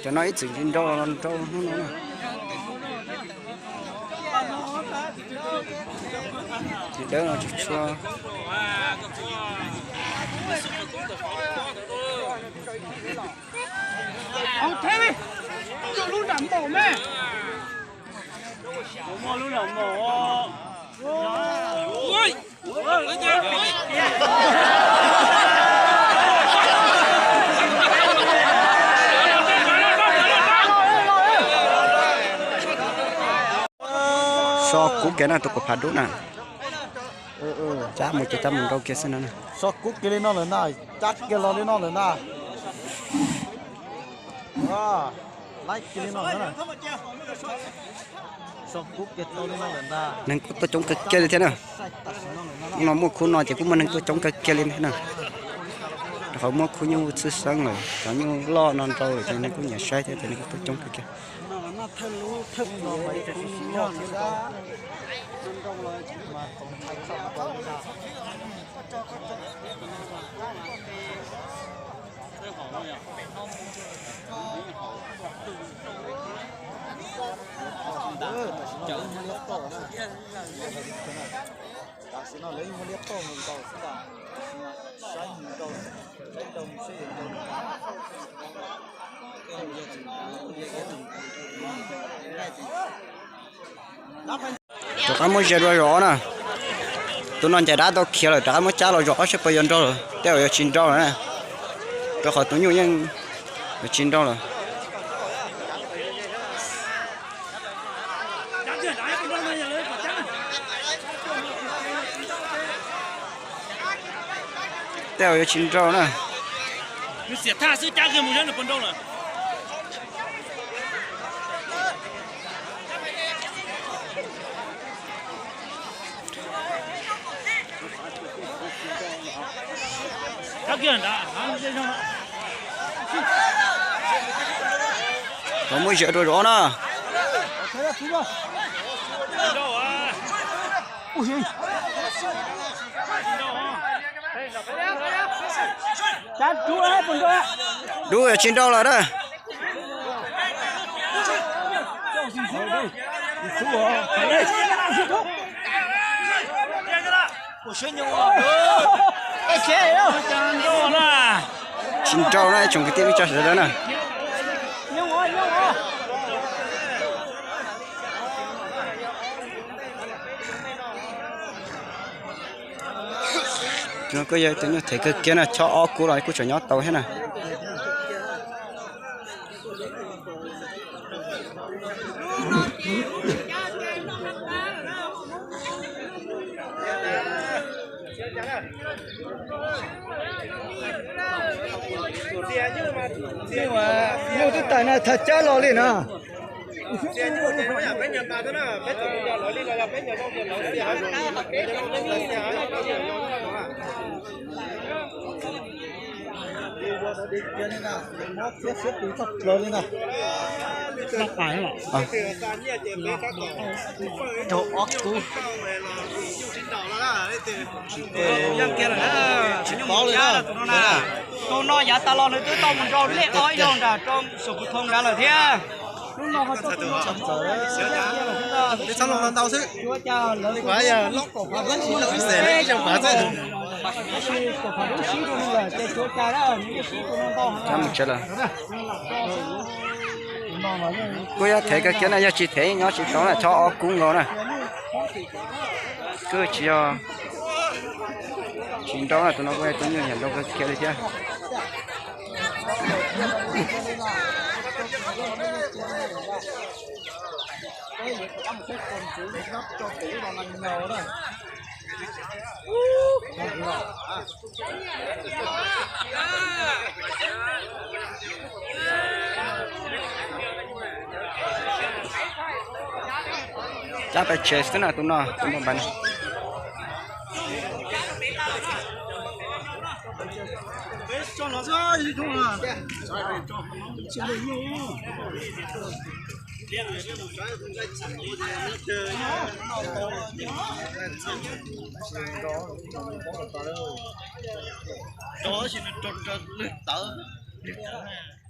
Cov no ib txwm tsis nrau los nrau hnub no na. Ces dawb no tsis tshua. So kub kiag na tus kuv phav dub na. Cab mus ces cab mus nrau kiag xwb no na. So kub kiag li no lawm na, cab kiag los li no lawm na. Laib kiag li no na. Neeg kuj tuaj coob kawg kiag li thiab na. Hnub no muaj khub no ces kuj muaj neeg tuaj coob kawg kiag li thiab na. Rau qhov muab khub nyuj txhwb xeeb lawm, cov nyuj loj no nrau lawm ces neeg kuj nyiam saib thiab ces neeg kuj tuaj coob kawg kiag. Rov qab muab ze dua zog na. Tus no ncaim dab tau khiav lawm, rov qab muab cab los zog ob seb puas yuav nrau lawm, tej zaum yuav tsis nrau lawm na. Rau qhov tus nyuj yeej yuav tsis nrau lawm. Tej zaum yuav tsis nrau na. Muab ziab dua zov na. Dub tsis nrau lawm na. Tsis nrau na, tsoom kwv tij ib tsoom sawv daws na. Tus no kuj yog tus nyuj thev kawg kiag na, chob ob kub los kuj tseem nyob tau thiab na. Nyuj twb tawm na, thawj cawb los li na. Tus no yav tas los nws twb tau mus nrau lej ob ib zaug nram rau Xos Phuv Thoo nrad lawm thiab. Lub no ho txog tus no, tab sis Xos Phuv Thoo sib rau nws lawm ces tsuav cas nws yeej sib rau no ntau heev. Kuj yog thev kawg kiag na, yog tsis thev nyob tsis tau na, chob ob kub nkaus na. Kuj tsis yog tsis nrau na, tus no kuj yog tus nyuj yam nrau kawg kiag li thiab. Cab pes tsawg xwb na tus no, tus no npam no. Rau si nws rau rau lwg tawv, lwg tawv.